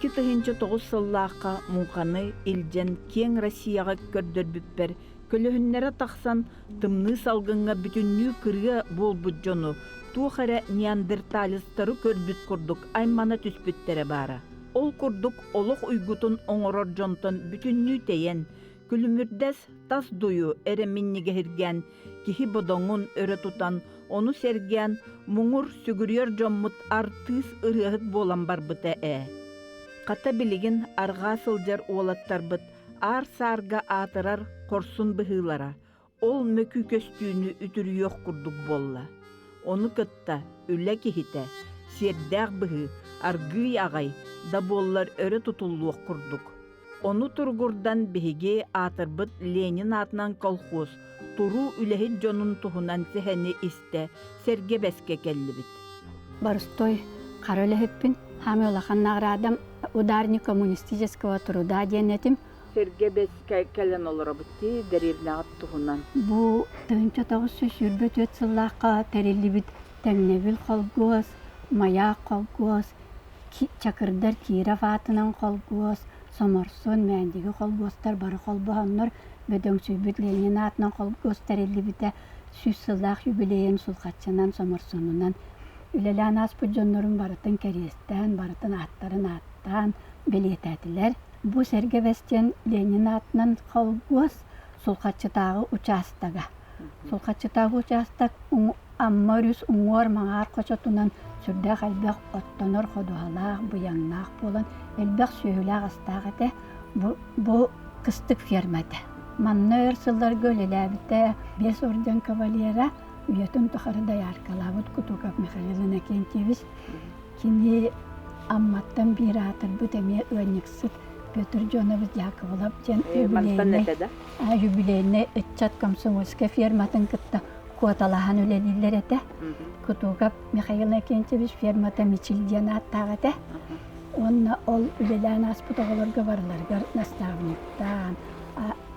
2009 сыллаахха муҥханы илдьэн киэҥ Россияҕа көрдөрбүппэр көлөһүннэрэ тахсан тымныы салгыҥҥа бүтүннүү кырыа буолбут дьону туох эрэ неандерталецтары көрбүт курдук аймана түспүттэрэ баара. Ол курдук олох уйгутун оҥорор дьонтон бүтүннүү тэйэн, күлүмүрдэс тас дуйу эрэ минньигэһиргээн, киһи бодоҥун өрө тутан, ону сэргээн муҥур сүгүрүйэр дьоммут артыыс ырыаһыт буолан барбыта ээ. Хата билигин арҕаа сылдьар уолаттарбыт аар-саарга аатырар хорсун быһыылара, ол мөкү көстүүнү үтүрүйүөх курдук буолла. Ону кытта үлэ киһитэ, сиэрдээх быһыы аргыый аҕай да буоллар өрө тутуллуох курдук. Ону туругурдан биһиги аатырбыт Ленин аатынан колхоз туруу үлэһит дьонун туһунан сэһэни истэ сэргэ бэскэ кэллибит. Боростой хара үлэһиппин, хаамай улахан наҕараадам ударник коммунистического труда диэн этим. Сэргэ бэскэ кэлэн олоробут дии дэриэбинэҕит туһунан. Бу 1924 сыллаахха тэриллибит Тэҥнэбил холкуос, Маяк холкуос, Чакырдар Киров аатынан холкуос, Соморсун, Мээндиги холкуостар бары холбоһоннор бөдөҥсүйбүт Ленин аатынан холкуос тэриллибитэ 100 сыллаах юбилейын Сулҕаччынан, Соморсунунан үлэлээн ааспыт дьоннорун барытын кэриэстээн, барытын ааттарын ааттаан бэлиэтээтилэр. Бу Сэргэ Бэстиэн Ленин аатынан холкуос Сулҕаччытааҕы учаастага. Сулҕаччытааҕы учаастак Амма өрүс уҥуор-маҥаар хочотунан сүрдээх элбэх оттонор ходуһалаах, быйаҥнаах буолан элбэх сүөһүлээх-астаах этэ. Бу, бу кыстык ферма этэ. Манна өр сылларга үлэлээбитэ биэс орден кавалера, үйэтин тухары дояркалаабыт Кутуков Михаил Иннокентьевич. Кини Амматтан биир аатырбыт эмиэ ыанньыксыт Петр Дьонович Дьаакыбылап диэн юбилейнай, юбилейнай ыччат комсомольскай ферматын кытта куоталаһан үлэлииллэр этэ. Кутугап Михаил Иннокентьевич фермата Мичил диэн ааттаах этэ. Уонна ол үлэлээн ааспыт оҕолорго барыларыгар наставниктаан,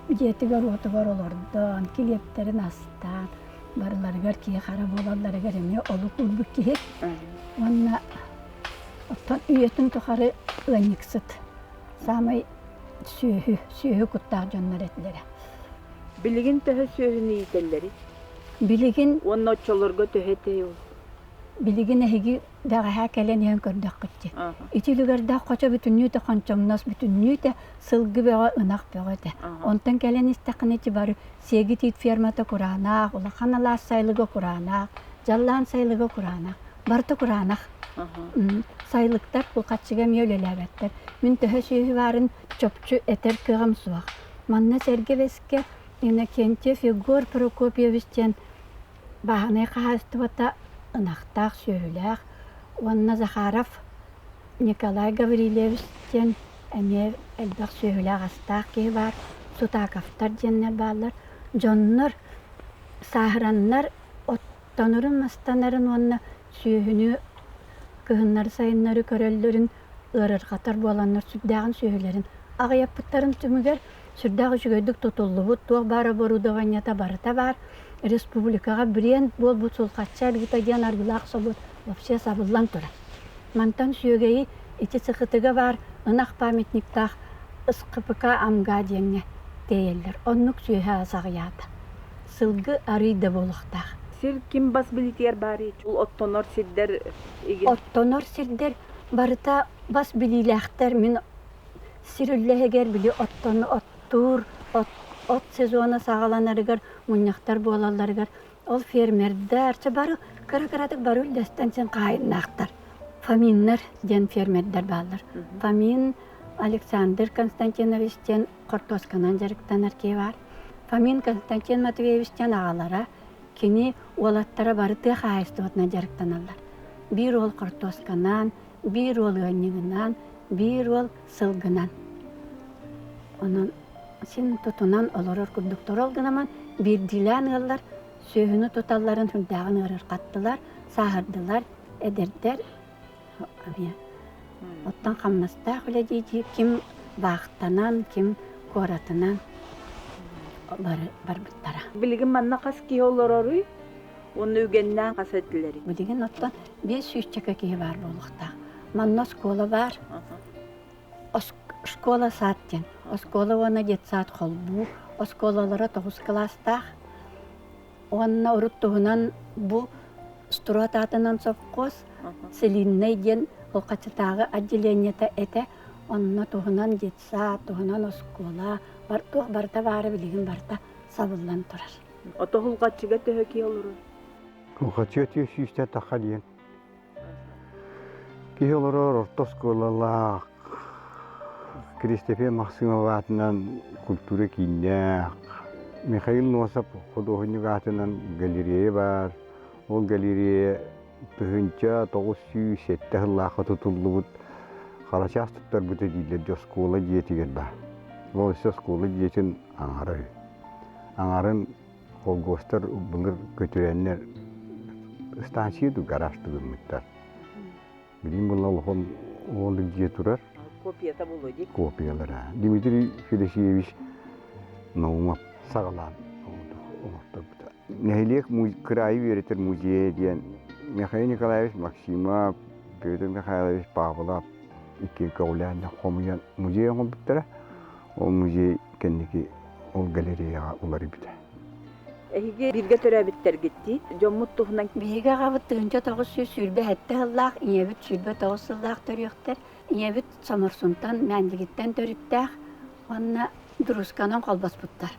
дьиэтигэр-уотугар олордон, килиэптэрин астаан, барыларыгар киһи-хара буолалларыгар эмиэ олук уурбут киһи. Уонна оттон үйэтин тухары ыанньыксыт. Саамай сүөһү, сүөһү куттаах дьоннор этилэрэ. Билигин төһө сүөһүнү иитэллэрий? Билигин Уонна оччолорго төһө этэй ол? Билигин эһиги бэҕэһээ кэлэн иһэн көрдөххүт дии. Ити үлүгэрдээх хочо бүтүннүүтэ хончоҥнос бүтүннүүтэ сылгы бөҕө, ынах бөҕө этэ. Онтон кэлэн истэххинэ ити бары сиэги тиит фермата кураанах, улахан алаас сайылыга кураанах, дьаллаан сайылыга кураанах, барыта кураанах. Сайылыктар кулхаччыга эмиэ үлэлээбэттэр. Мин төһө сүөһү баарын чопчу этэр кыаҕым суох. Манна Сэргэ Бэскэ Иннокентьев Егор Прокопьевич диэн бааһынай хаһаайыстыбата ынахтаах сүөһүлээх уонна Захаров Николай Гаврильевич диэн эмиэ элбэх сүөһүлээх-астаах киһи баар, Сутаковтар диэннэр бааллар. Дьоннор сааһыраннар оттонорун-мастанарын уонна сүөһүнү кыһыннары-сайыннары көрөллөрүн ыарырҕатар буоланнар сүрдээҕин сүөһүлэрин аҕыйаппыттарын түмүгэр сүрдээх үчүгэйдик тутуллубут, туох баар оборудованиета барыта баар. Республикаҕа бренд буолбут Сулҕаччы арыыта диэн арыылаах собуот вообще сабыллан турар. Мантан сүөгэйи ити Сыкытыга баар ынах памятниктаах СХПК Амга диэҥҥэ тиэйэллэр. Оннук сүөһэ ас аҕыйаата. Сылгы арыый да буолуохтаах. Сир ким бас билиитигэр баарый? Ол оттонор сирдэр Оттонор сирдэр барыта бас билиилээхтэр. Мин сир үллэһигэр били оттону оттуур, от, от сезона саҕаланарыгар мунньахтар буолалларыгар ол фермердэр чэ бары кыра-кыратык бары үллэстэн син хаайыннаахтар. Фоминнар диэн фермердэр бааллар. Фомин Александр Константинович диэн хортуосканан дьарыктанар киһи баар. Фомин Константин Матвеевич диэн аҕалара кини уолаттара бары тыа хаһаайыстыбатынан дьарыктаналлар. Биир уол хортуосканан, биир уол ыанньыгынан, биир уол сылгынан. Онон син тутунан олорор курдуктар. Ол гынан биирдиилээн ыаллар сүөһүнү туталларын сүрдээҕин ыарырҕаттылар, сааһырдылар, эдэрдэр эмиэ. Оттон хамнастаах үлэ дии ким баахтанан, ким куоратынан бары барбыттара. Билигин манна хас киһи олороруй? Уонна үгэннээн хас этилэрий? Билигин оттон 5 сүүсчэкэ киһи баар буолуохтаах. Манна оскуола баар. Школа сад диэн. Оскуола уонна детсад холбуу. Оскуолалара тоҕус кылаастаах. Уонна урут туһунан бу Строд аатынан совхоз Целиннэй диэн Улхаччытааҕы отделениета этэ. Онно туһунан детсад, туһунан оскуола, бар, туох барыта баара билигин барыта сабыллан турар. Ото Улхаччыга төһө киһи олорор? Улхаччыга түө сүүстэн тахха диэн. Киһи олорор орто оскуолалаах, Киристэпиэн Махсымов аатынан культура кииннээх, Михаил Носов худуоһунньук аатынан галерея баар. Ол галерея 1907 сыллаахха тутуллубут Харачаас туттарбыта дииллэр дьэ оскуола дьиэтигэр баар. Ол өссө оскуола дьиэтин аҥара үһү. Аҥарын холкуостар былыр көтүрэннэр станция дуу гараж дуу гыммыттар. Билигин буолла улахан уол дьиэ турар. Копията буолуо дии. Копиялара. Дмитрий Федосеевич Наумов саҕалаан оҥорторбута. Нэһилиэк кыраайы үөрэтэр музейа диэн Михаил Николаевич Максимов, Петр Михайлович Павлов икки көҕүлээн хомуйан музей оҥорбуттара. Ол музей кэнники ол галереяҕа уларыйбыта. Эһиги бииргэ төрөөбүттэргит дии. Дьоммут туһунан Биһиги аҕабыт 1927 сыллаах, ийэбит 29 сыллаах төрүөхтэр. Ийэбит Соморсунтан, Мээндигиттэн төрүттээх уонна Друсканан холбоспуттар.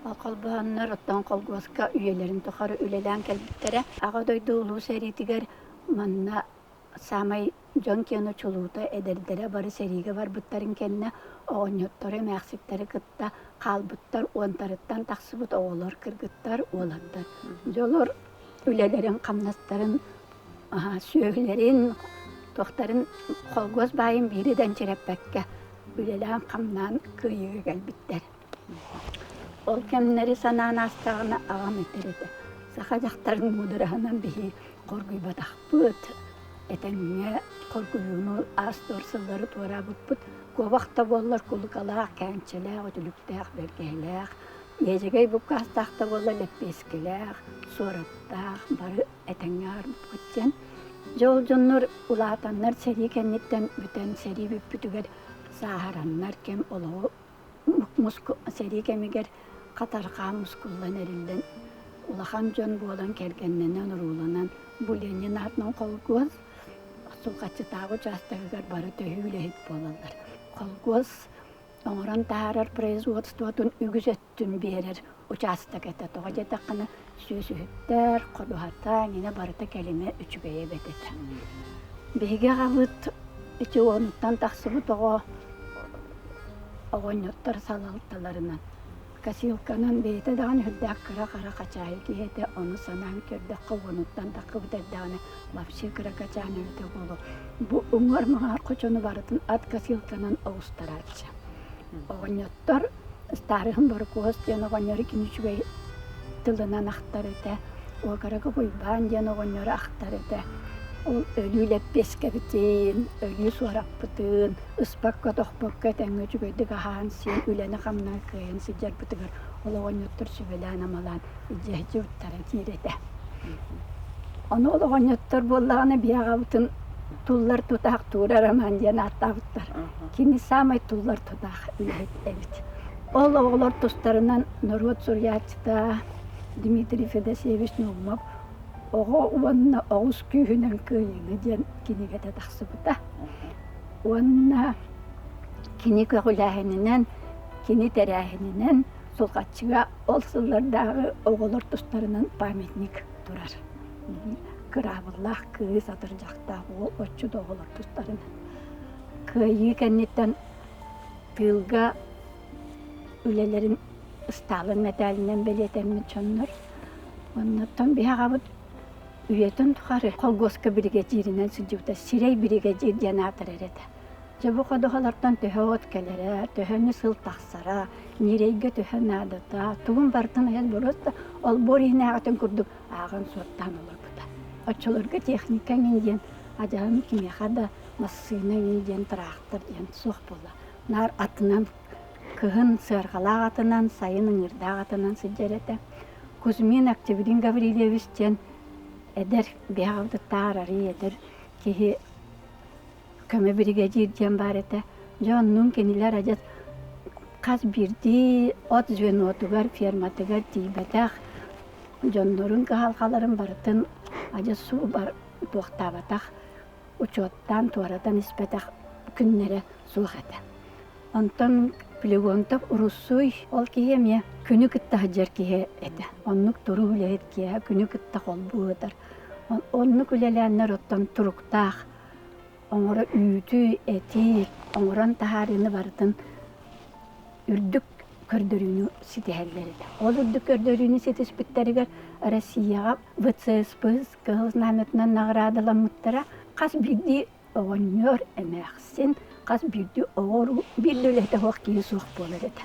Ол холбоһоннор оттон холкуоска үйэлэрин тухары үлэлээн кэлбиттэрэ. Аҕа дойду Улуу сэриитигэр манна саамай дьон киэнэ чулуута эдэрдэрэ бары сэриигэ барбыттарын кэннэ оҕонньоттору, эмээхситтэри кытта хаалбыттар уонтарыттан тахсыбыт оҕолор, кыргыттар, уолаттар. Дьолор үлэлэрин, хамнастарын, сүөһүлэрин, туохтарын холкуос баайын биири да энчирэппэккэ үлэлээн-хамнаан кыайыыга кэлбиттэр. Ол кэмнэри санаан аастаҕына аҕам этэр этэ: «Саха дьахтарын муудараһынан биһи хоргуйбатахпыт, этэҥҥэ хоргуйууну аас-туор сыллары туораабыппыт, куобах да буоллар кулукалаах, кээнчэлээх, үтүлүктээх, бэргэһэлээх, иэдьэгэй буккаастаах да буоллар лэппиэскэлээх, суораттаах, бары этэҥҥэ аарбыппыт» диэн. Дьэ ол дьоннор улаатаннар сэрии кэнниттэн бүтэн сэрии бүппүтүгэр сааһыраннар кэм олоҕу Сэрии кэмигэр хатархаан мускуллан эриллэн, улахан дьон буолан кэргэннэнэн, урууланан бу Ленин аатынан холкуос Сулҕаччытааҕы учаастагыгар бары төһүү үлэһит буолаллар. Холкуос оҥорон таһаарар производствотун үгүс өттүн биэрэр учаастак этэ. Тоҕо диэтэххинэ, сүөсүһүттэр, ходуһата, эҥинэ барыта кэлимэ үчүгэйэ эбит этэ. Биһиги аҕабыт ити уонуттан тахсыбыт оҕо оҕонньоттор салалталарынан косилканан бэйэтэ даҕаны үрдээх кыра-хара хачаайы киһи этэ, ону санаан көрдөххө уонуттан таххыбыт эрдэҕинэ вообще кыра качаан эбитэ буолуо. Бу уҥуор-маҥаар хочону барытын ат косилканан оҕустарааччы. Оҕонньоттор Старыһым Борукуос диэн оҕонньору кини үчүгэй тылынан ахтар этэ. Уокарага Уйбаан диэн оҕонньору ахтар этэ. Ол өлүү лэппиэскэбитин, өлүү суораппытын, ыспакка-тохпокко этэҥҥэ үчүгэйдик аһаан-сиэн, үлэни-хамнаһы кыайан сылдьарбытыгар ол оҕонньоттор сүбэлээн-амалаан илдьэ сылдьыбыттара диир этэ. Ону ол оҕонньоттор буоллаҕына биһи аҕабытын туллар тутаах Туура Роман диэн ааттаабыттар. Кини саамай туллар тутаах үлэһит эбит. Ол оҕолор тустарынан норуот суруйааччыта Дмитрий Федосеевич Наумов «Оҕо уонна оҕус күүһүнэн кыайыыны» диэн кинигэтэ тахсыбыта. Уонна кини көҕүлээһининэн, кини тэрээһининэн Сулҕаччыга ол сыллардааҕы оҕолор тустарынан памятник турар. Кыраабыллаах кыыс, атырдьахтаах уол оччо да оҕолор тустарынан. Кыайыы кэнниттэн тыылга үлэлэрин Ыстаалын мэтээлинэн бэлиэтэммит дьоннор. Оннуттан биһи аҕабыт үйэтин тухары холкуоска биригэдьииринэн сылдьыбыта, сирэй биригэдьиир диэн аатырар этэ. Дьэ бу ходуһалартан төһө от кэлэрэ, төһөнү сыл тахсара, ньирэйгэ төһө наадата, тугун барытын айан просто олбуор иһинээҕитин курдук ааҕан-суоттаан олорбута. Оччолорго техника эҥин диэн адьаһын кимиэхэ да массыына эҥин диэн тыраахтар диэн суох буолла. Наар атынан кыһын сыарҕалаах атынан, сайын ыҥыырдаах атынан сылдьар этэ. Кузьмин Октябрин Гаврильевич диэн эдэр биһиги арыы эдэр киһи көмө биригэдьиир диэн баар этэ. Дьэ оннун кинилэр адьас хас биирдии от звенотугар, ферматыгар тиийбэтэх дьоннорун кыһалҕаларын барытын адьас суу туохтаабатах, учуоттаан туоратан испэтэх күннэрэ суох этэ. Онтон Флегонтов Уруссуй ол киһи эмиэ күнү кытта сылдьар киһи этэ. Оннук туруу үлэһит киһи күнү кытта холбуу ытар. Оннук үлэлээннэр оттон туруктаах оҥоро үүтү, эти оҥорон таһаарыыны барытын үрдүк көрдөрүүнү ситиһэллэр этэ. Ол үрдүк көрдөрүүнү ситиспиттэригэр Россияҕа ВЦСП Кыһыл Знамятынан наҕараадаламмыттара. Хас биирдии оҕонньор, эмээхсин хас биирдии оҕо биир да үлэһитэ суох киһи суох буолар этэ.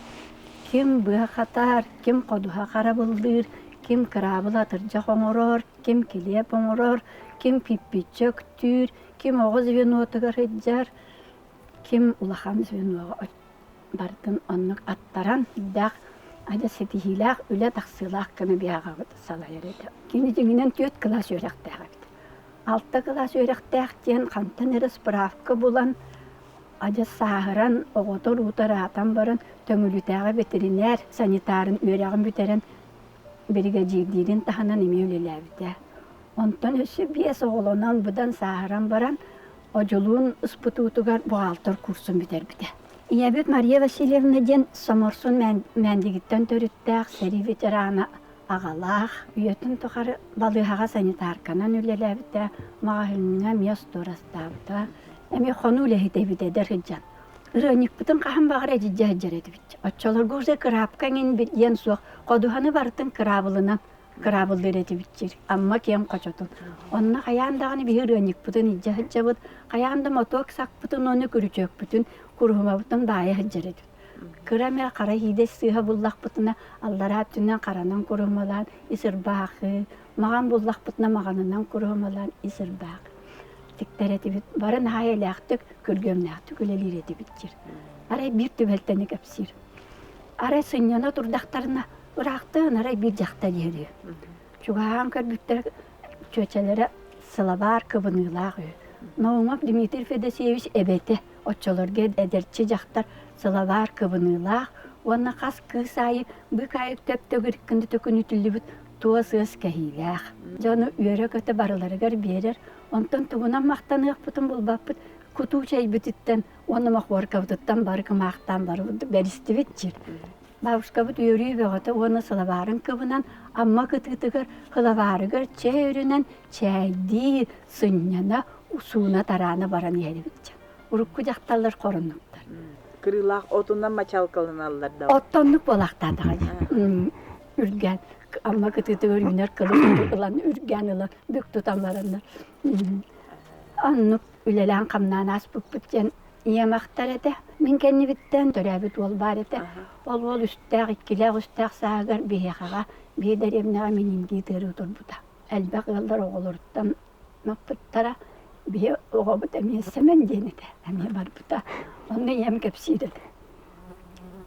Ким быа хатар, ким ходуһа харабыллыыр, ким кыраабыл атырдьах оҥорор, ким килиэп оҥорор, ким кирпииччэ үктүүр, ким оҕо звенотугар сылдьар, ким улахан звеноҕа барытын оннук аттаран дээх адьас ситиһиилээх үлэ тахсыылаах гына биһаҕабыт салайар этэ. Кини дьиҥинэн түөрт кылаас үөрэхтээх эбит. Алта кылаас үөрэхтээх диэн хантан эрэ справка булан адьас сааһыран оҕотор утараатан баран Төҥүлүтээҕи ветеринар санитарын үөрэҕин бүтэрэн биригэдьиирдиирин таһынан эмиэ үлэлээбитэ. Онтон өссө биэс оҕолонон быдан сааһыран баран Одьулуун ыспытуутугар буҕаалтыр курсун бүтэрбитэ. Ийэбит Мария Васильевна диэн Соморсун Мээндигиттэн төрүттээх сэрии ветерана аҕалаах, үйэтин тухары балыыһаҕа санитарканан үлэлээбитэ, маҕаһыыҥҥа эмиэ остуорастаабыта, эмиэ хонуу үлэһитэ эбит эдэр сылдьан. Ырыанньыкпытын хаһан баҕар эдьидьэ сылдьар этибит. Оччолорго уже кыраапка эҥин диэн суох, ходуһаны барытын кыраабылынан кыраабыллыыр этибит диир. Амма киэҥ хочотун. Онно хайаан даҕаны биһи ырыанньыкпытын илдьэ сылдьабыт, хайаан да мотуок сакпытын уонна күрүчүөкпүтүн, куруһумабытын баайа сылдьар этибит. Кыра эмэ хара иидэс сыыһа буллахпытына, аллараа өттүнэн харанан куруһумалаан ис ырбаахы, маҕан буллахпытына маҕанынан куруһумалаан ис ырбаахы тиктэр этибит. Бары наһаа эйэлээхтик, күргүөмнээхтик үлэлиир этибит диир. Арай биир түбэлтэни кэпсиир. Арай сынньана турдахтарына ыраахтан арай биир дьахтар иһэр үһү. Чугаһаан көрбүттэр чүөчэлэрэ сылабаар кыбыныылаах үһү. Наумов Дмитрий Федосеевич эбэтэ оччолорго эдэрчи дьахтар сылабаар кыбыныылаах уонна хас кыыс аайы быыкаайык төп-төгүрүк гына төкүнүтүллүбүт туос ыас кэһиилээх. Дьону үөрэ-көтө барыларыгар биэрэр, онтон тугунан махтаныахпытын булбаппыт, кутуу чэйбититтэн уонна мохуоркабытыттан бары кымаахтаан бары бэристибит диир. Бабушкабыт үөрүү бөҕөтө уонна сылабаарын кыбынан Амма кытыытыгар сылабаарыгар чэй өрүнэн чээйдии, сынньана, сууна-тараана баран иһэр эбит. Урукку дьахталлар хоруннуктар. Кырыылаах отунан мачалкаланаллар да. Оттоннук буолаахтаатаҕа үргээн Амма кытыытыгар үүнэр кылы ылан үргээн ылан бүк тутан бараннар. Оннук үлэлээн-хамнаан ааспыппыт диэн ийэм ахтар этэ. Мин кэннибиттэн төрөөбүт уол баар этэ. Ол уол үстээх, иккилээх, үстээх сааһыгар биһиэхэҕэ биир дэриэбинэҕэ менингит ыарыы турбута. Элбэх ыаллар оҕолоруттан маппыттара. Биһи оҕобут эмиэ Сэмэн диэн этэ, эмиэ барбыта. Онно ийэм кэпсиир этэ.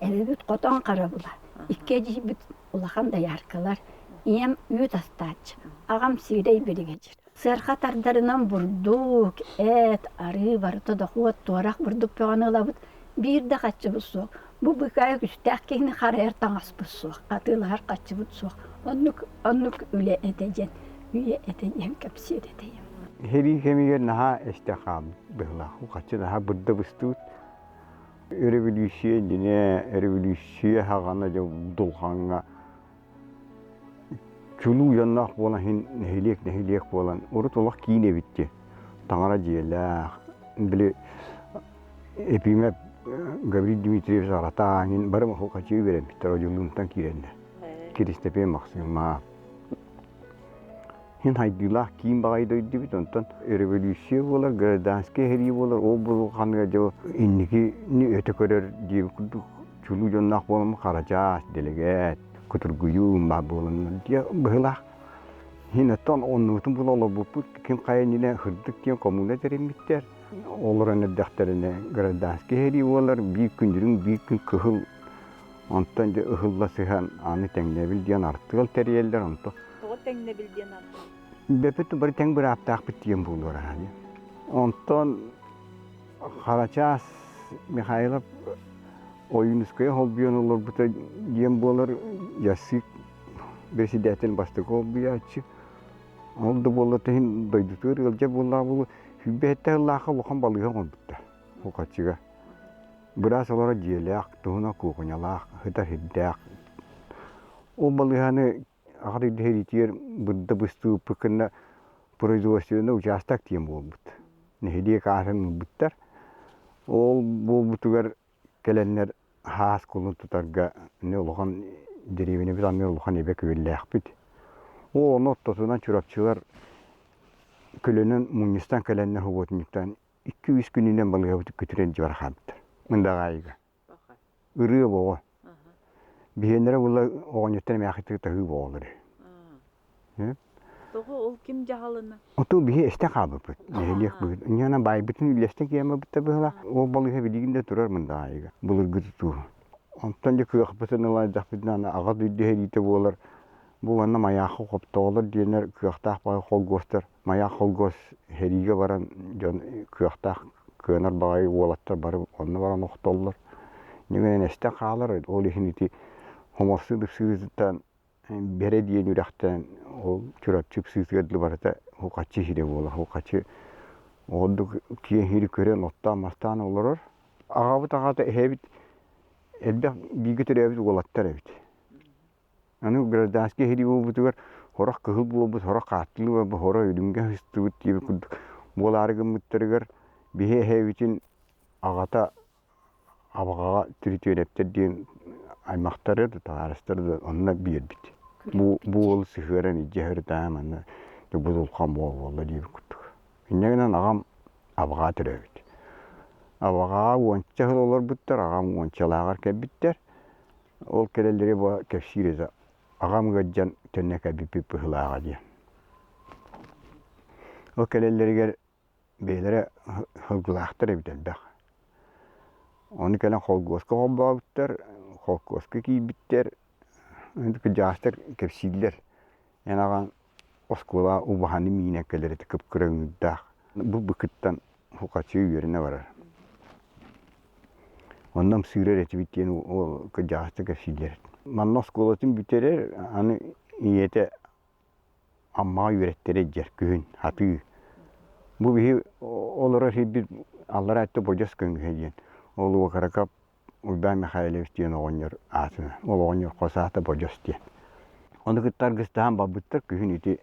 Эбэбит хотон харабыла, икки эдьиийбит улахан дояркалар, ийэм үүт астааччы, аҕам сиирэй биригэдьиир. Сыарҕа тардарынан бурдук, эт, арыы барыта дохуот, туорах бурдук бөҕөнү ылабыт. Биир да хаччыбыт суох. Бу быкаайа күстээх киһини харайар таҥаспыт суох, атыылаһар хаччыбыт суох. Оннук, оннук үлэ этэ диэн, үйэ этэ диэн кэпсиир этэ. Сэрии кэмигэр наһаа эстэ хаалбыт быһыылаах. Хаччы наһаа бырда быстыбыт. Өрөбүлүүссүйэ иннинэ, өрөбүлүүссүйэ саҕана дьэ дулҕаҥҥа Чулуу дьонноох буолан иһин нэһилиэк-нэһилиэк буолан урут олох киин эбит дии. Таҥара дьиэлээх, били Епимэп Гаврил Дмитриевич аҕата бары мохукачыы үөрэммиттэр Одьулуунтан киирэннэр. Киристэпиэн Махсыымаап. Иһин хайдыылаах киин баҕайы дойдубут, онтон өрөбөлүүссүйэ буолар, гражданскай сэрии буолар, ол булҕаныга дьэ инникини өтө көрөр диэбит курдук чулуу дьонноох буоламмыт Харачаас, Дэлэгээт, Кутургуйуу баар буоланнар дьэ быһыылаах. Иһин оттон оннубутун була олорбуппут ким хайа иннинэ Һырдык диэн коммуна тэриммиттэр. Олорон эрдэхтэринэ гражданскай сэрии буолар, биир күн үрүҥ, биир күн кыһыл Онтон дьэ ыһылла сыһан аны тэҥнэбил диэн артыал тэрийэллэр онто. Тоҕо тэҥнэбил диэн артыал? Бэпит бары тэҥ бырааптаахпыт диэн буолуор аһа. Онтон Харачаас Михайлов Ойуунускайы холбуйан олорбута диэн буолар Яссык бэрэсидээтэл бастакы холбуйааччы. Ол да буоллар иһин дойдутугар ыалдьар буоллаҕа буолуо, 27 сыллаахха улахан балыыһа оҥорбуттар Хухаччыга. Быраас олоро дьиэлээх, туһунан куукуньалаах, сытар сирдээх. Ол балыыһаны Аҕа дойду сэриитигэр бырда быстыбыппыт гына производственный участок диэн буолбут. Нэһилиэк аатын ылбыттар. Ол буолбутугар кэлэннэр хаас кулун тутарга улахан дэриэбинэбит анныгар улахан эбэ күөллээхпит. Ол ону ортотунан чурапчылар көлөнөн мунньустан кэлэннэр субуотунньуктаан 2-3 күнүнэн балыыһабыт күтүрэн дьыбар хаалбыттар. Мындаҕаайыга. Ырыа боҕо. Биһиэннэрэ була оҕонньоттор эмээхиттик таһыы боҕолор. Тоҕо ол ким дьаһалына? Оту биһи эстэ хаалбыппыт. Нэһилиэк быһыт. Инньэ байбытын үллэстэн киэмэбиттэ быһыла. Ол балыыһа билигин да турар мындаҕаайыга. Былыргы тутуу. Онтон дьэ кыахпытын ылайдахпытына аҕа дойду сэриитэ буолар. Бу манна Майаахы хоптоҕолор диэннэр кыахтаах баҕайы холгуостар Маяк холгуос сэриигэ баран дьон кыахтаах кыанар баҕайы уолаттар бары онно баран охтоллор. Ньүгэнэн эстэн хаалар, ол иһин ити хоморсуу ыпсыытыттан Бэрэ диэн үрэхтэн ол Чурапчы ыпсыытыгар дылы барыта хаччы сирэ буолар. Хаччы ордук киэҥ сири көрөн оттоон-мастаан олорор. Аҕабыт аҕата эһэбит элбэх бииргэ төрөөбүт уолаттар эбит. Аны гражданскай сэрии буолбутугар сорох кыһыл буолбут, сорох хааттылыы барбыт, сорох үрүҥҥэ сыстыбыт диэбит курдук буолаары гыммыттарыгар биһи эһэбитин аҕата Абаҕаҕа Түрүтүөрэптэр диэн аймахтары да, табаарыстары да онно биэрбит. Бу, бу уолу сыһыаран илдьэ сырытаан манна будулхан буол буолла диэбит курдук. Инньэ гынан аҕам Абаҕаҕа төрөөбүт. Абаҕаҕа уонча сыл олорбуттар, аҕам уончалааҕар кэлбиттэр. Ол кэлэллэри бу кэпсиир этэ, аҕам ыалдьан төннө кэлбиппит быһыылааҕа диэн. Ол кэлэллэригэр бэйэлэрэ сылгылаахтар эбит элбэх. Ону кэлэн холкуоска холбообуттар, холкуоска киирбиттэр, кырдьаҕастар кэпсииллэр. Эн аҕаҥ оскуолаҕа убаһаны миинэн кэлэр этэ кып-кыра ыҥыырдаах. Бу быкыттан хачыы үөрэнэ барар. Онно ымсыырар этибит диэн ол кырдьаҕастар кэпсииллэр. Манна оскуолатын бүтэрэр, аны ийэтэ Аммаҕа үөрэттэрэ дьэр күһүн хатыы. Бу биһи олорор сирбит аллараа өттө Бодьос көҥүһэ диэн. Ол Уокаракап Уйбаан Михайлович диэн оҕонньор аатынан. Ол оҕонньор хос аата Бодьос диэн. Ону кытта аргыстаһан барбыттар күһүн ити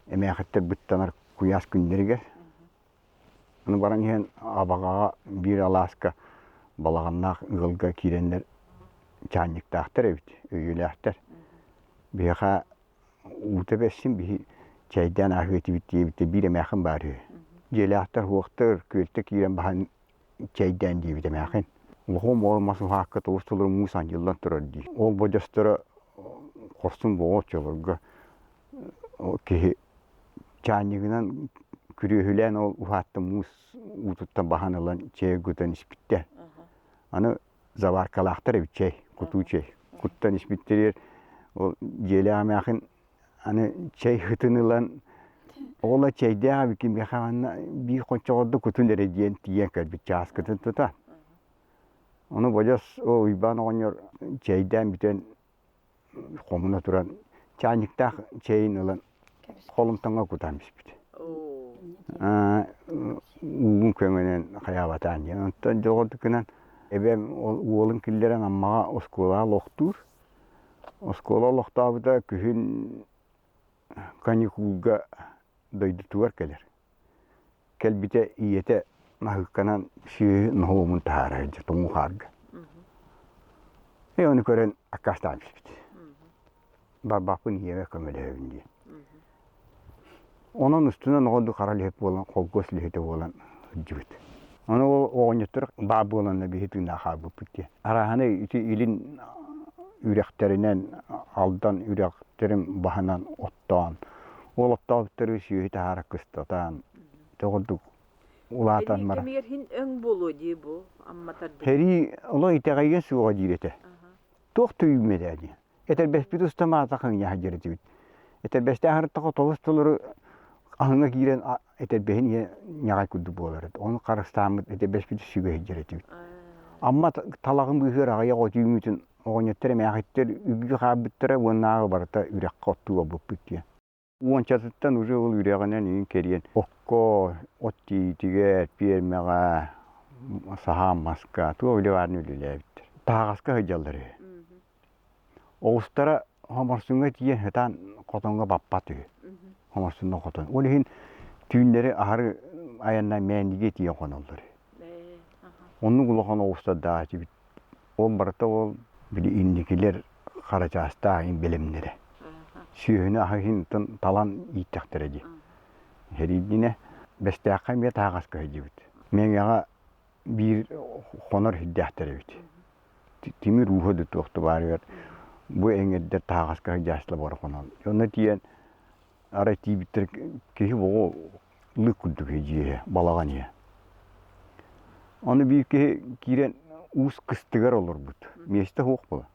эмээхиттэр быттанар куйаас күннэригэр. Аны баран иһэн Абаҕаҕа биир алааска балаҕаннаах ыалга киирэннэр чаанньыктаахтар эбит, өйүөлээхтэр. Биһиэхэ уута бэссин биһи чэйдээн ааһыа этибит диэбиттэр биир эмээхин баар үһү. Дьиэлээхтэр уохтар күөлтэ киирэн баһан чэйдээн диэбит эмээхин. Улахан уол мас уһаакка тоҕус толору муус анньыллан турар дии. Ол бодьосторо хорсун буоҕа оччолорго киһи чаанньыгынан күрүөһүлээн ол уһааттан муус уутуттан баһан ылан чэй кутан испиттэр. Аны заваркалаахтар эбит чэй, кутуу чэй. Куттан испиттэригэр ол дьиэлээх эмээхин аны чэй һытын ылан оҕолор чэйдээх эбиккин миэхэ манна биир хончоҕордо кутун эрэ диэн тиийэн кэлбит чааскытын тута. Ону Бодьос ол Уйбаан оҕонньор чэйдээн бүтэн хомуна туран чаанньыктаах чэйин ылан холумтаҥҥа кутан испит. Уугун көҥөнөн хайаабатаан диэн. Онтон дьоҕурдукунан эбэм уолун киллэрэн Аммаҕа оскуолаҕа олохтуур. Оскуола олохтообута күһүн каникулга дойдутугар кэлэр. Кэлбитэ ийэтэ наһыыкканан сүөһү ноһуомун таһаарар дьэ тоҥуу хаарга. Э ону көрөн аккаастаан түспүт. Барбаппын ийэбэр көмөлөһөбүн диэн. Онон устунан оҕо хара үлэһит буолан, холкуос үлэһитэ буолан сылдьыбыт. Ону ол оҕонньоттор баар буоланнар биһи тыыннаах хаалбыппыт диэн. Арааһына ити илин үрэхтэринэн Алдан үрэхтэрин баһынан оттоон, ол оттообуттары сүөһү таһаара кыстатаан, тоҕурдук улаатан Сэрии баран. кэмигэр һин өҥ буолуо дии бу Амма тарбыт. Сэрии олох итэҕэйиэ суоҕа диир этэ. Туох түүймэтэ диэн. Этэрбэспит устамаата хаҥньаһа дьэрэтибит. Этэрбэстээх ырыттаха толус толору аһыҥа киирэн этэрбэһин иһэ ньаҕай курдук буолар. Ону харыстааммыт этэрбэспит сүгэ сылдьар этибит. Амма талаҕын быыһыгар аҕыйах от үүммүтүн оҕонньоттор эмээхиттэр үгүү хаалбыттара уоннааҕы барыта үрэххэ оттуу барбыппыт диэн. Уончатыттан уже ол үрэҕинэн иин кэриэн окко, от тиийтигэр, пиэрмэҕэ, саһаан маска туох үлэ баарын үлэлээбиттэр. Таһаҕаска сылдьаллар үһү. Оҕустара Хоморсуҥҥа тиийэн сытан хотоҥҥо баппат үһү. Хоморсунна хотон. Ол иһин түүннэри аһары айаннаан Мээндигэ тиийэн хоноллор үһү. Оннук улахан оҕустардаах этибит. Ол барыта ол били инникилэр харачаастаах бэлэмнэрэ. Сүөһүнү аһы иһин талан ииттэхтэрэ дии. Сэриидинэ Бэстээххэ эмиэ таһаҕаска сылдьыбыт. Мэҥэҕэ биир хонор сирдээхтэр эбит. Тимир ууһа да туох да баарыгар бу эҥэрдэр таһаҕаска сылдьааччылар бары хонон. Онно тиийэн арай тиийбиттэр киһи оҕо лык курдук дьиэ балаҕан иһэ. Ону биир киһи киирэн уус кыстыгар олорбут. Миэстэ суох буола.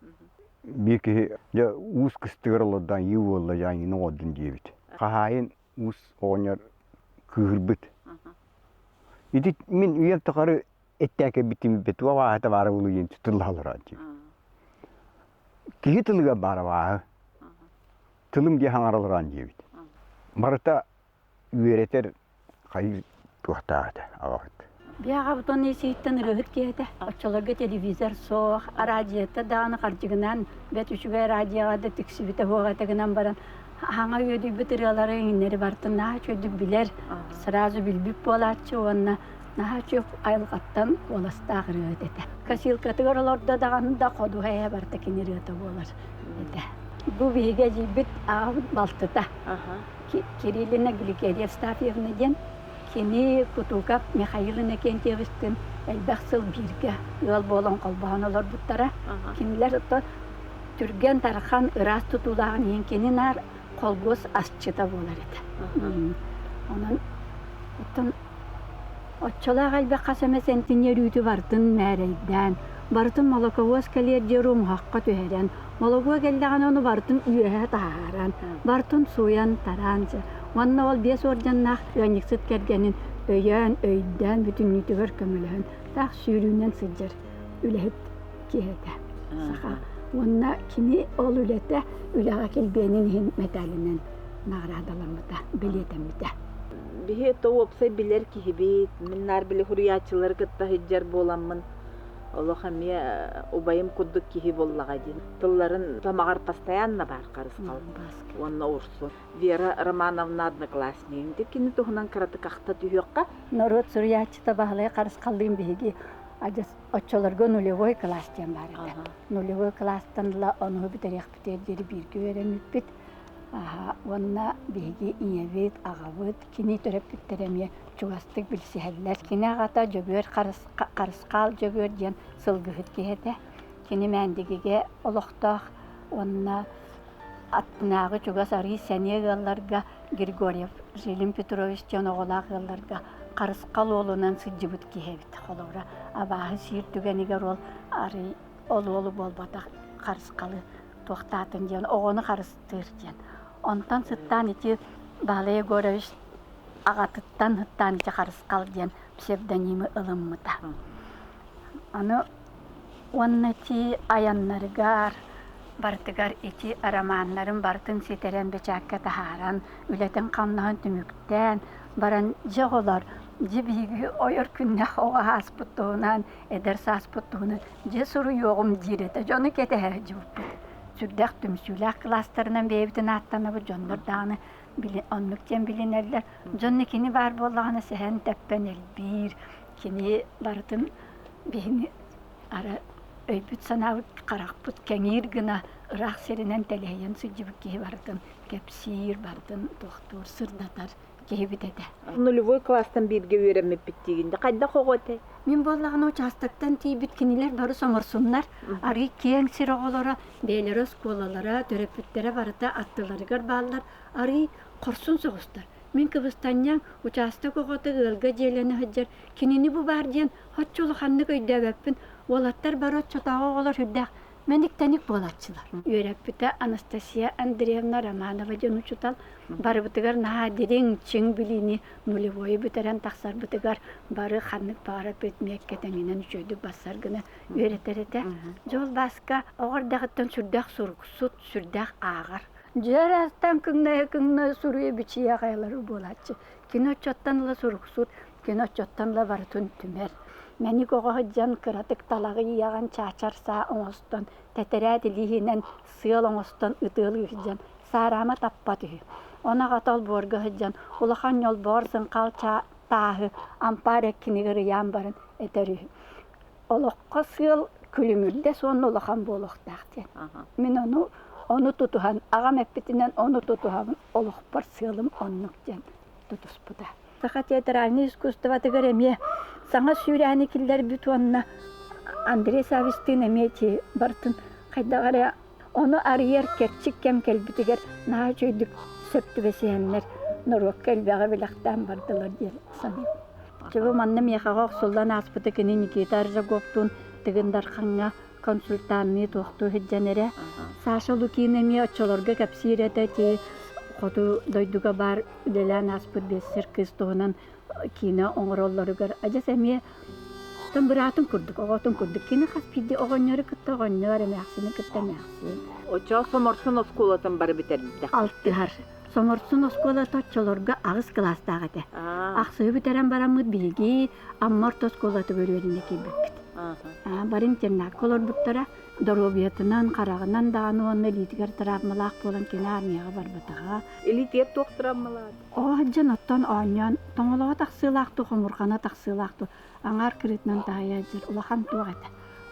Биир киһи дьэ уус кыстыгар олордоон ии буолла дьэ аньыыны оҥордун диэбит. Хаһаайын уус оҕонньор кыыһырбыт. Ити мин үйэм тухары эттээкэйбит туох абааһыта баара буолуо диэн тыллаһа олороон дии. Киһи тылыгар баар абааһы. Тылым дии хаҥара олороон диэбит. Барыта үөрэтэр хайыы туохтаах этэ аҕабыт. Биэ аҕабыт уонна исиһиттэн ырыаһыт киһи этэ. Оччолорго телевизор суох, араадьыйата даҕаны хардьыгынаан бэрт үчүгэй араадьыйаҕа да тиксибитэ суох этэ гынан баран хаҥа үөдүйбүт ырыалары иҥнэри барытын наһаа үчүгэйдик билэр, сразу билбит буолааччы уонна наһаа үчүгэй айылҕаттан куоластаах ырыаһыт этэ. Косилкатыгар олордо даҕаны да ходуһа эһэ барыта кини ырыата буолар этэ. Бу биһиги эдьиийбит аҕабыт балтыта. Кириллина Гликерия Евстафьевна диэн кини Кутуков Михаил Иннокентьевичтыын элбэх сыл бииргэ ыал буолан холбоһон олорбуттара. Кинилэр оттон түргэн тархан ыраас тутуулааҕын иһин кини наар холгуос асчыта буолар этэ. Онон оттон Оччолоох элбэх хас эмэ сэнтиниэр үүтү барытын мээрэйдээн, барытын молоковоз кэлиэр диэри умуһахха түһэрэн, молокуо кэллэҕинэ ону барытын үөһэ таһааран, барытын сууйан-тараан уонна ол биэс уордьаннаах ыанньыксыт кэргэнин өйөөн, өйдөөн бүтүннүүтүгэр көмөлөһөн таах сүүрүүнэн сылдьар үлэһит киһи этэ саха. Уонна кини ол үлэтэ үлэҕэ килбиэнин иһин мэтээлинэн наҕараадаламмыта, бэлиэтэммитэ. Биһи то уопсай билэр киһибит. Мин наар били суруйааччылары кытта сылдьар буоламмын, олох эмиэ убайым курдук киһи буоллаҕа дии. Тылларын тамаҕар постоянно баар Харысхал уонна Урсун. Вера Романовна одноклассник. Ити кини туһунан кыратык ахта түһүөххэ. Норуот суруйааччыта Баһылай Харысхаллыын биһиги адьас оччолорго нулевой класс диэн баар этэ. Нулевой класстан ыла онуһу бүтэриэхпитигэр диэри бииргэ үөрэммиппит. Уонна биһиги ийэбит, аҕабыт, кини төрөппүттэрэ эмиэ чугастык билсиһэллэр. Кини аҕата Дьөгүөр Харысхаал Дьөгүөр диэн сылгыһыт киһи этэ. Кини Мээндигигэ олохтоох уонна аттынааҕы чугас арыый сэниэ ыалларга Григорьев Жилин Петрович диэн оҕолоох ыалларга Харысхал уолунан сылдьыбыт киһи эбит. Холобура, абааһы сиир түгэнигэр ол арыый ол уолу буолбатах Харысхалы туохтаатын диэн оҕону харыстыыр диэн. Онтон сыттаан ити Баһылай Егорович аҕатыттан сыттаан ити Харысхал диэн псевдонимы ылыммыта. Аны уонна ити айаннарыгар барытыгар ити романнарын барытын ситэрэн бэчээккэ таһааран үлэтин-хамнаһын түмүктээн баран дьэ оҕолор дьэ биһиги ойор күннээх оҕо ааспыт туһунан эдэр сааспыт туһунан дьэ суруйуоҕум диир этэ дьону кэтэһэ сылдьыбыппыт сүрдээх түмсүүлээх кылаастарынан бэйэбитин ааттанабыт дьоннор даҕаны оннук диэн билинэллэр дьонно кини баар буоллаҕына сэһэн тэппэн элбиир кини барытын биһини ара өйбүт санаабыт харахпыт кэҥиир гына ыраах сиринэн тэлэһийэн сылдьыбыт киһи барытын кэпсиир барытын туохтуур сырдатар киһибит этэ. Нулевой класстан бииргэ үөрэммиппит диигин да хайдах оҕо этэй? Мин буоллаҕына участоктан тиийбит кинилэр бары соморсуннар, арыы киэҥ сир оҕолоро, бэйэлэрэ оскуолалара, төрөппүттэрэ барыта аттыларыгар бааллар, арыы хорсун соҕустар. Мин кыбыстанньаҥ учаастак оҕото ыалга дьиэлэнэ сылдьар, кинини бу баар диэн соччо улаханнык өйдөөбөппүн. Уолаттар бары оччотооҕу оҕолор сүрдээх. Мэник-тэник буолааччылар. Үөрэппитэ Анастасия Андреевна Романова диэн учуутал барыбытыгар наһаа дириҥ, чиҥ билиини нулевойу бүтэрэн тахсарбытыгар бары ханнык баҕарар предмеккэ тэҥинэн үчүгэйдик бассар гына үөрэтэр этэ. Дьол Бааска оҕо эрдэҕиттэн сүрдээх суруксут, сүрдээх ааҕар. Дьиэ кыҥнайа-кыҥнайа суруйа-бичийэ аҕайалары буолааччы. Кини оччоттон ыла суруксут, кини оччоттон ыла барытын түмэр. Мэник оҕо сылдьан кыратык талаҕы иэҕэн чаачар саа оҥостон, тэтэрээт илииһинэн сыал оҥостон ытыалыы сылдьан саараама таппат үһү. Ону аҕата олбуорга сылдьан улахан ньолбоҕор сыҥхал тааһы ампаар эккинигэр ыйаан баран этэр үһү. Олоххо сыал күлүмүрдэс уонна улахан буолуохтаах диэн. Мин ону ону тутуһан, аҕам эппитинэн ону тутуһабын, олохпор сыалым оннук диэн тутуспута. Саха театральнай искусствотыгар эмиэ саҥа сүүрээни киллэрбит уонна Андрей Савичтыын эмиэ ити барытын хайдах эрэ ону арыйар кэрчик кэм кэлбитигэр наһаа үчүгэйдик сөп түбэсиһэннэр норуокка элбэҕи бэлэхтээн бардылар диэн саныыбын. Чэ, манна миэхэҕэ охсуллан ааспыта кини Никита Аржаговтуун Тыгын Дархаҥҥа консультанныы туохтуу сылдьан эрэ. Саша Лукин эмиэ оччолорго кэпсиир этэ ити хоту дойдуга баар үлэлээн ааспыт биэссэр кыыс туһунан киинэ оҥороллоругар адьас эмиэ тон быраатын курдук, оҕотун курдук. Кини хас биирдии оҕонньору кытта оҕонньор, эмээхсини кытта эмээхсин. Оччоҕо Соморсун оскуолатын бары бүтэрбитэ. Алтыһар. Соморсун оскуолата оччолорго аҕыс кылаастаах этэ. Ахсыһы бүтэрэн бараммыт биһиги Амма орто оскуолатыгар үөрэнэ киирбиппит. Бары интернакка олорбуттара. Доруобуйатынан, хараҕынан даҕаны уонна илиитигэр травмалаах буолан кини армияҕа барбатаҕа. Илиитигэр туох травмалаах? Оо, дьон оттон оонньоон тоҥолоҕо тахсыылаах дуу, хомурҕана тахсыылаах дуу, аҥаар кырыытынан таһыйа сылдьар улахан туох этэ,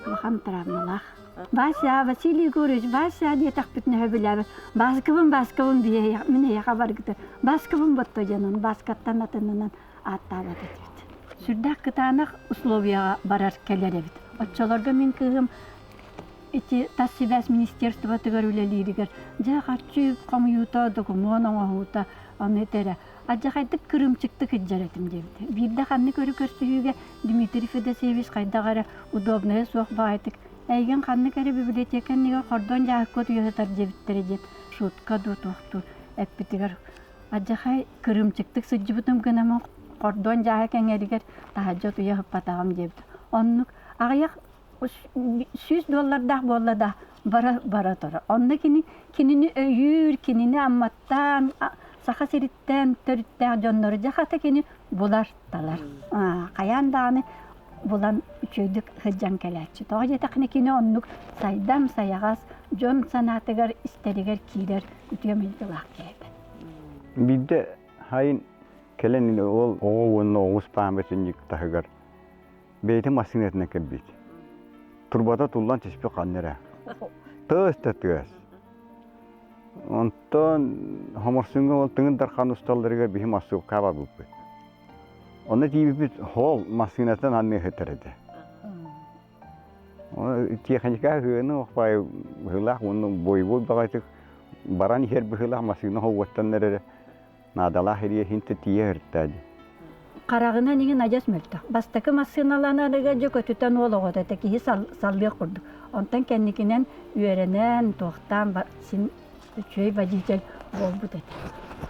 улахан травмалаах. Вася, Василий Егорович, Вася диэтэхпитинэ сөбүлээбэт. Бааскабын, Бааскабын мин эйиэхэ баргыта. Бааскабын ботто диэн ону Бааскаттан атынынан ааттаабат этибит. Сүрдээх кытаанах условияҕа барар кэлэр эбит. Оччолорго мин кыыһым ити тас сибээс министерствотыгар үлэлииригэр дьэ харчы хомуйуута, докумуон оҥоһуута ону этэрэ. Алдьархайдык кырыымчыктык илдьэр этим диэбитэ. Биирдэ ханнык өрө көрсүһүүгэ Дмитрий Федосеевич хайдах эрэ удобнайа суох баҕайытык эйигин ханнык эрэ библиотека иннигэр хордон дьааһыкка утуйа сытар диэбиттэрэ диэн шутка дуу туох дуу эппитигэр алдьархай кырыымчыктык сылдьыбытым гынамын хордуон дьааһык эҥэригэр таһырдьа утуйа сыппатаҕым диэбит. Оннук аҕыйах 100 доллардаах буолла да бара бара турар. Онно кини кинини өйүүр, кинини Амматтан, Саха сириттэн төрүттээх дьоннору дьэ хата кини булар талар. Хайаан даҕаны булан үчүгэйдик сылдьан кэлээччи. Тоҕо диэтэххинэ кини оннук сайдам, сайаҕас, дьон санаатыгар, истэригэр киирэр үтүө майгылаах киһи этэ. Биирдэ хайын кэлэн ол оҕо уонна оҕус пааматынньык таһыгар бэйэтин массыынатынан кэлбит. Турбата туллан түспүт ханна эрэ. Тыас да тыас. Онтон Хоморсуҥҥа ол Тыгын Дархан усталларыгар биһи массыылка барбыппыт. Онно тиийбиппит хоол массыынаттан анныа сытар этэ. Техника ыһыаны охпай быһыылаах уонна бойобуой баҕайытык баран иһэр быһыылаах массыына хоһуоттан эрэ наадалаах ириэһин тиийэ сырытта дии. Хараҕынан иҥин адьас мөлтөх. Бастакы массыыналанарыгар дьэ көтүтэн уол оҕото этэ, киһи саллыах курдук. Онтон кэнникинэн үөрэнэн, туохтаан син үчүгэй водитель буолбут этэ.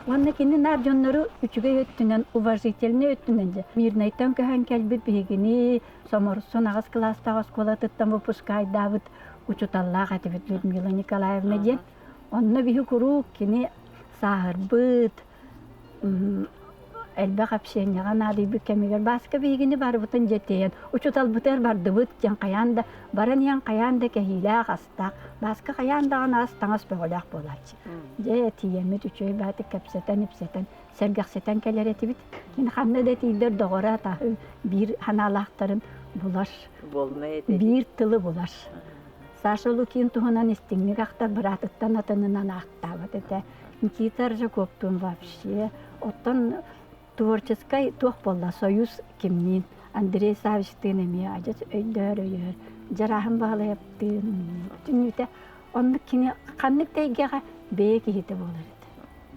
Уонна кини наар дьоннору үчүгэй өттүнэн, уважительнай өттүнэн дьэ Мирнэйтэн көһөн кэлбит биһигини Соморсун аҕыс кылаастаах оскуолатыттан выпускайдаабыт учууталлаах этибит Людмила Николаевна диэн. Онно биһи куруук кини сааһырбыт, элбэх общениеҕа наадыйбыт кэмигэр Бааска биһигини барыбытын дьиэтийэн учууталбытыгар бардыбыт диэн хайаан да баран иһэн хайаан да кэһиилээх астаах Бааска хайаан даҕаны ас таҥас бөҕөлөөх буолааччы. Дьэ тиийэммит үчүгэй баатык кэпсэтэн-ипсэтэн сэргэхситэн кэлэр этибит. Кини ханна да тиийдэр доҕоро атаһы биир санаалаахтарын булар, биир тылы булар. Саша Лукин туһунан истиҥник ахтар быраатыттан атынынан ааттаабат этэ. Никита Аржаковтуун вообще. Оттон творческай туох буолла союз кимниин Андрей Савичтыын эмиэ адьас өйдөөр өйөөр Дьарааһын Баһылайаптыын бүтүннүүтэ оннук кини ханнык да эйгэҕэ бэйэ киһитэ буолар этэ.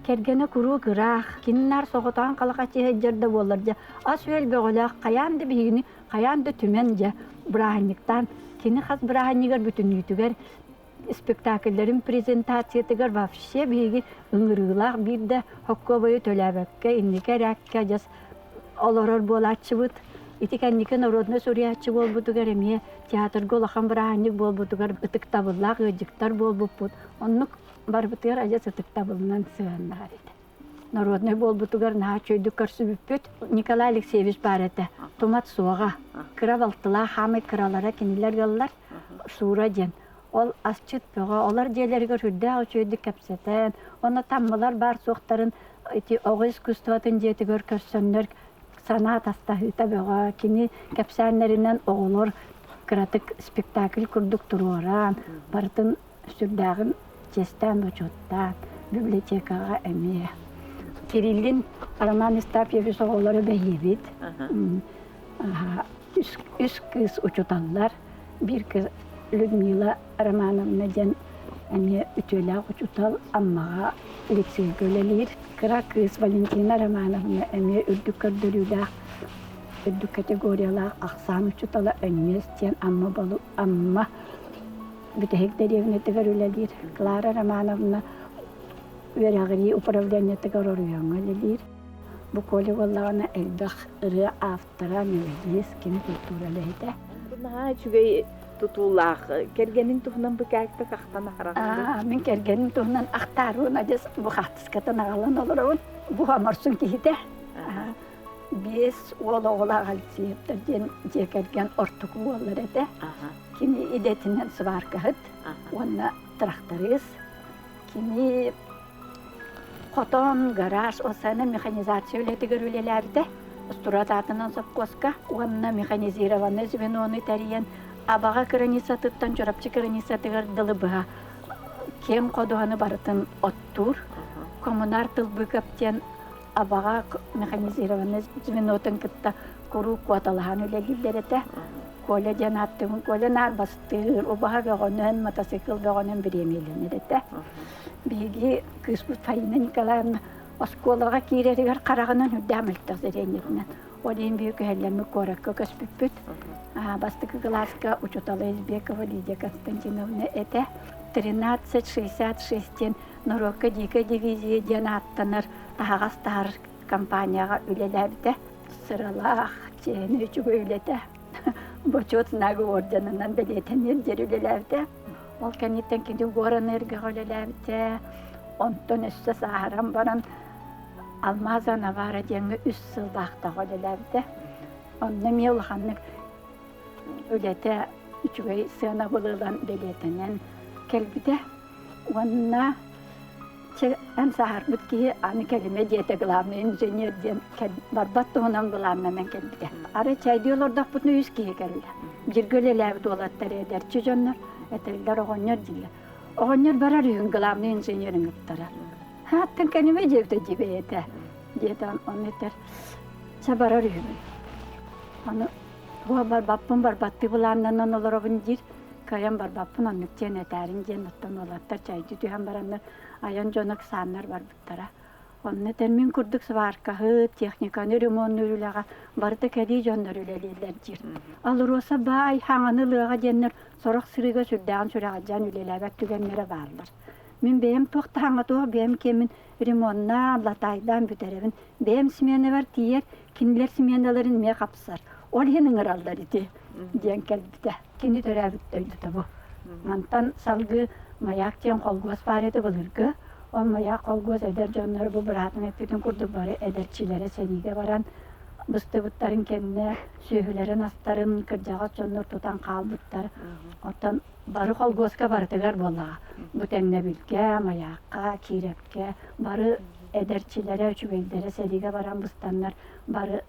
Кэргэнэ куруук ыраах, кининаар соҕотоон халахаччы сылдьар да буоллар дьэ, ас-үөл бөҕөлөөх хайаан да биһигини хайаан да түмэн дьэ бырааһынньыктаан кини хас бырааһынньыгар бүтүннүүтүгэр спектакльлэрин презентациятыгар вообще биһиги ыҥырыылаах биир да хоккуобайы төлөөбөккө инники эрээккэ адьас олорор буолааччыбыт. Ити кэнники народнай суруйааччы буолбутугар эмиэ театрга улахан бырааһынньык буолбутугар ытыктабыллаах ыалдьыттар буолбуппут. Оннук барбытыгар адьас ытыктабылынан сыһыаннаһар этэ. Народнай буолбутугар наһаа үчүгэйдик көрсүбүппүт. Николай Алексеевич баар этэ. Тумат суоҕа. Кыра балтылаах хаамай кыралара кинилэр ыаллар. Суура диэн. Ол асчыт бөҕө. Олор дьиэлэригэр үрдээх үчүгэйдик кэпсэтэн, онно таммалар баар суохтарын ити оҕо искусствотын дьиэтигэр көрсөннөр санаа атастаһыыта бөҕө. Кини кэпсээннэринэн оҕолор кыратык спектакль курдук туруоран, барытын сүрдээҕин чиэстээн-бочуоттаан библиотекаҕа эмиэ Кириллин Роман Истапьевич оҕолоро бэһиэбит. Үс кыыс учуталлар. Биир кыыс Людмила Романовна диэн эмиэ үтүөлээх учуутал Аммаҕа лицейгэ үлэлиир. Кыра кыыс Валентина Романовна эмиэ үрдүк көрдөрүүлээх, үрдүк категориялаах ахсаан учуутала Өнньүөс диэн Амма Амма бүтэһик дэриэбинэтигэр үлэлиир Клара Романовна үөрэҕирии управлениетыгар оройуоҥҥа үлэлиир. Бу Коля буоллаҕына элбэх ырыа автора, мелодист, кини культура үлэһитэ. Бу наһаа үчүгэй тутуулаах. Кэргэнин туһунан бу кээктик ахтан аһараҕын. Мин кэргэним туһунан ахтаарбын адьас бу хаартыскатын аҕалан олоробун. Бу Амарсун киһитэ. Биэс уол оҕолоох Алексеевтар диэн дьиэ кэргэн ортоку уоллара этэ. Кини идэтинэн сваркаһыт уонна тракторист. Кини хотон, гараж, осана механизация үлэтигэр үлэлээбитэ. Устурат аатынан сопхуоска уонна механизированный звенону тэрийэн Абаҕа кыраныыссатыттан Чурапчы кыраныыссатыгар дылы быһа киэҥ ходуһаны барытын оттуур. Коммунар Тылбыков диэн Абаҕа механизированный звенотун кытта куруук куоталаһан үлэлииллэр этэ. Коля диэн ааттыыбын. Коля наар бастыыр, убаһа бөҕөнөн, мотоцикл бөҕөнөн бириэмийэлэнэр этэ. Биһиги кыыспыт Фаина Николаевна оскуолаҕа киирэригэр хараҕынан үрдээх мөлтөх зрениетинэн. Ол иһин биһиги күһэллэммит куоракка көспүппүт. Бастакы кылааска учуутала Избекова Лидия Константиновна этэ. 1366 диэн норуокка дикая дивизия диэн ааттанар таһаҕас таһар компанияҕа үлэлээбитэ. Сыралаах, чиэһинэй үчүгэй үлэтэ. Бочуот знага орденынан бэлиэтэниэн диэри үлэлээбитэ. Ол кэнниттэн кини Горэнерго үлэлээбитэ. Онтон өссө сааһыран баран Алмаза Навара диэҥҥэ үс сыл баахтаҕа үлэлээбитэ. Онно эмиэ улаханнык үлэтэ үчүгэй сыанабылы ылан бэлиэтэнэн кэлбитэ. Уонна чэ эн сааһырбыт киһи аны кэлимэ диэтэ главный инженер диэн барбат туһунан былааннанан кэлбитэ. Арай чайдыы олордохпутуна үс киһи кэллэ. Бииргэ үлэлээбит уолаттар эдэрчи дьоннор этэллэр оҕонньор дииллэр. Оҕонньор барар үһүн главный инженер ыҥыттарар. Хааттан кэлимэ диэбитэ дии бэйэтэ. Диэтэ ону этэр. Чэ барар үһүбүн. Аны туох барбаппын барбаттыы былааннанан олоробун диир. Кыайан барбаппын оннук диэн этээрин диэн оттон уолаттар чэйдии түһэн бараннар айан дьоно ыксааннар барбыттара. Онно этэн мин курдук сваркаһыт, техниканы ремоннуур үлэҕэ барыта кэлии дьоннор үлэлииллэр диир. Алроса баай хаҥаны ылыаҕа диэннэр сорох сырыыга сүрдээҕин сүрэҕэлдьээн үлэлээбэт түгэннэрэ бааллар. Мин бэйэм туох да хаҥа туох бэйэм киэммин ремоннаан, латаайдаан бүтэрэбин. Бэйэм сменабар тиийэр, кинилэр сменаларын эмиэ хапсар. Ол иһин ыҥыраллар ити диэн кэлбитэ. Кини төрөөбүт дойдута бу. Мантан салгыы Маяк диэн холкуос баар этэ былыргы. Ол Маяк холкуос эдэр дьонноро бу быраатым эппитин курдук бары эдэрчилэрэ сэриигэ баран быстыбыттарын кэннэ сүөһүлэрин астарын кырдьаҕас дьоннор тутан хаалбыттар. Оттон бары холкуоска барытыгар буоллаҕа. Бу тэҥнэбилгэ, Маякка, Киирэпкэ бары эдэрчилэрэ, үчүгэйдэрэ сэриигэ баран быстаннар бары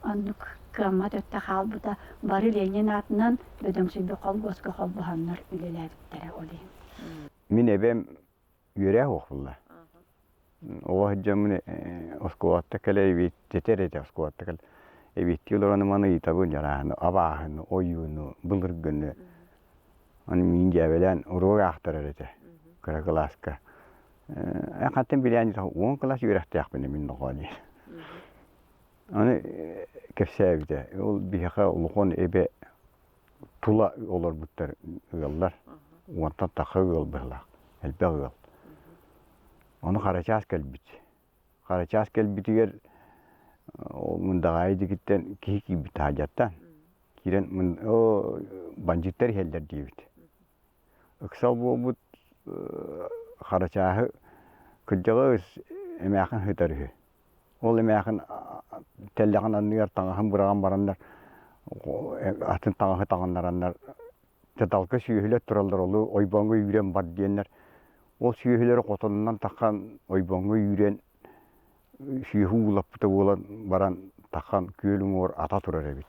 Оннук кыаммат өттө хаалбыта. Бары Ленин аатынан бөдөҥсүйбүт холкуоска холбоһоннор үлэлээбиттэрэ ол иһин. Мин эбэм үөрэх уохулла. Оҕо сылдьаммын оскуолатта кэлэ эбиэттэтэр этэ оскуолатта кэлэ эбиэттии олорон маны ыйытабын дьарааһыны, абааһыны, ойууну, былыргыны. Аны миин дьээбэлээн уруок аахтарар этэ кыра кылааска. Эн хантан билээн уон кылаас үөрэхтээхпин мин доҕоо диэн. Аны кэпсээбитэ. Ол биһиэхэ улахан эбэ тула олорбуттар ыаллар. Уонтан тахса ыал быһылаах. Элбэх ыал. Ону Харачаас кэлбит. Харачаас кэлбитигэр ол Мындаҕаайы дигиттэн киһи киирбит таһырдьаттан. Киирэн бандьыыттар иһэллэр диэбит. Ыксал буолбут Харачааһы кырдьаҕас эмээхин сытар үһү. Ол эмээхин тэллэҕин анныгар таҥаһын быраҕан бараннар атын таҥаһы таҥыннараннар дьадалга сүөһүлэр тураллар олу ойбоҥҥо үүрэн бар диэннэр ол сүөһүлэри хотонунан таххан ойбоҥҥо үүрэн сүөһү уулаппыта буолан баран таххан күөл уҥуор ата турар эбит.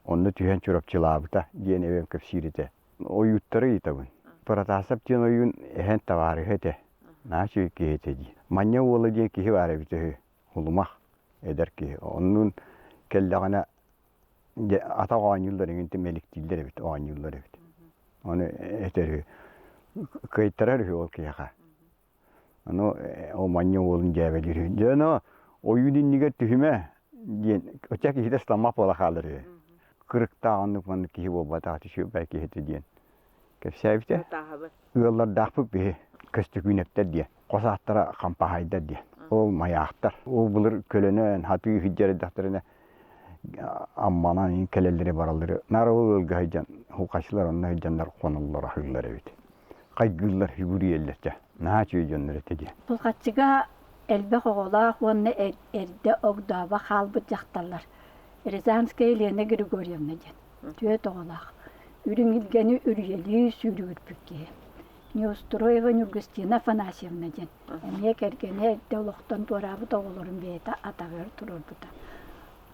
Онно түһэн Чурапчылаабыта диэн эбэм кэпсиир этэ. Ойууттары ыйытабын. Протасов диэн ойуун эһэн табаарыһа этэ. Наһаа үчүгэй киһи этэ дии. Манньа уола диэн киһи баар эбитэ үһү. Улумах эдэр киһи. Оннун кэллэҕинэ дьэ атах оонньууллар эҥин мэликтииллэр эбит, оонньууллар эбит. Ону этэр үһү. Кыайтарар үһү ол киһиэхэ. Ону ол манньа уолун дьээбэлиир үһү. Дьэ ону ойуун иннигэр түһүмэ диэн оччо киһитэ сытаммат буола хаалар үһү. Кырыктаах оннук маннык киһи буолбатах үчүгэй киһитэ диэн кэпсээбитэ. Ыаллардаахпыт биһи Көстөкүүнэптэр диэн, хос ааттара Хампаһайдар диэн. Ол майаахтар. Ол былыр көлөнөн, хатыы сылдьар эрдэхтэринэ Амманан кэлэллэри бараллары наар ол ыалга сылдьан, хукачылар онно сылдьаннар хоноллор аһыыллар эбит. Хайгыыллар, сүгүрүйэллэр чэ. Наһаа үчүгэй дьоннор этэ диэн. Булҕаччыга элбэх оҕолоох уонна эрдэ огдообо хаалбыт дьахталлар Рязанская Елена Григорьевна диэн түөрт оҕолоох, үрүҥ илгэни үрүйэлии сүүрүгүрпүт киһи. Неустроева Нюргустина Афанасьевна диэн эмиэ кэргэнэ эрдэ олохтон туораабыт оҕолорун бэйэтэ атаҕар туруорбута.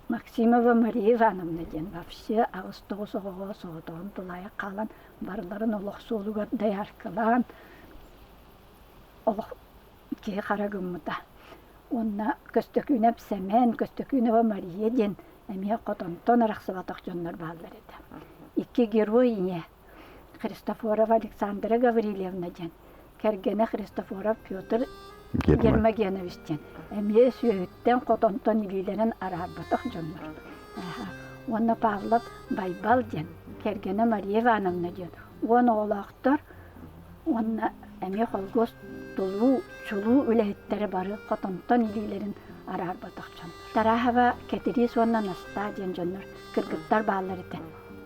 Максимова Мария Ивановна диэн вообще аҕыс-тоҕус оҕоҕо соҕотоҕун тулаайах хаалан барыларын олох суолугар дояркалаан олох киһи хара гыммыта. Уонна Көстөкүүнэп Сэмэн, Көстөкүүнэбэ Мария диэн эмиэ хотонтон арахсыбатах дьоннор бааллар этэ. Икки герой ийэ Христофорова Александра Гаврильевна диэн, кэргэнэ Христофоров Петр Гермогенович диэн эмиэ сүөһүттэн хотонтон илиилэрин араарбатах дьоннор. Уонна Павлов Байбал диэн, кэргэнэ Мария Ивановна диэн уон оҕолоохтор уонна эмиэ холкуос тулуу, чулуу үлэһиттэрэ бары хотонтон илиилэрин араарбатах дьоннор. Тараһова Кэтириис уонна Настаа диэн дьоннор кыргыттар бааллар этэ.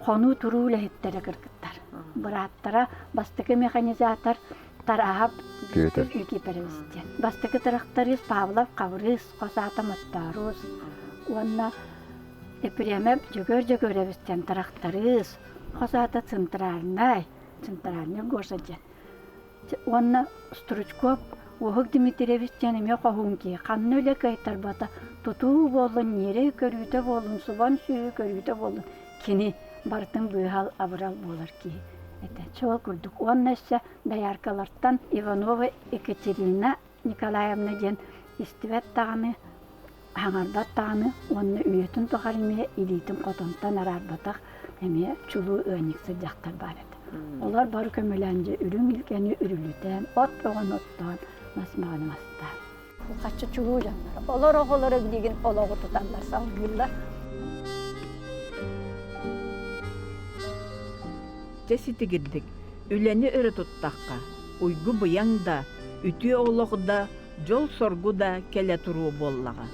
Хонуу туруу үлэһиттэрэ кыргыттар. Бырааттара бастакы механизатор Тараһап Петр Никифорович диэн. Бастакы тракторист Павлов Хабырыыс, хос аата Моттоорус уонна Епремов Дьөгүөр Дьөгүөрэбис диэн тракторист, хос аата Центральнай, Центральный Гоша диэн. Уонна Стручков Уоһук Дмитриевич диэн эмиэ хоһуун киһи. Ханна үлэ кыайтарбата, тутуу буоллун, ньирэй көрүүтэ буоллун, субан сүөһү көрүүтэ буоллун, кини барытын быыһал, абырал буолар киһи этэ. Чуо курдук. Уонна өссө дояркалартан Иванова Екатерина Николаевна диэн истибэт даҕаны, хаҥарбат даҕаны уонна үйэтин тухары эмиэ илиитин хотонтон араарбатах эмиэ чулуу ыанньыксыт дьахтар баар этэ. Олор бары көмөлөөн дьэ үрүҥ илгэни үрүлүтэн, от бөҕөнү оттоон, мас бөҕөнү мастаан. Хаччы чулуу дьоннор. Олор оҕолоро билигин олоҕу туталлар, салгыыллар. Дьэ ситигирдик, үлэни өрө туттахха, уйгу-быйаҥ да, үтүө олох да, дьол-соргу да кэлэ туруо буоллаҕа.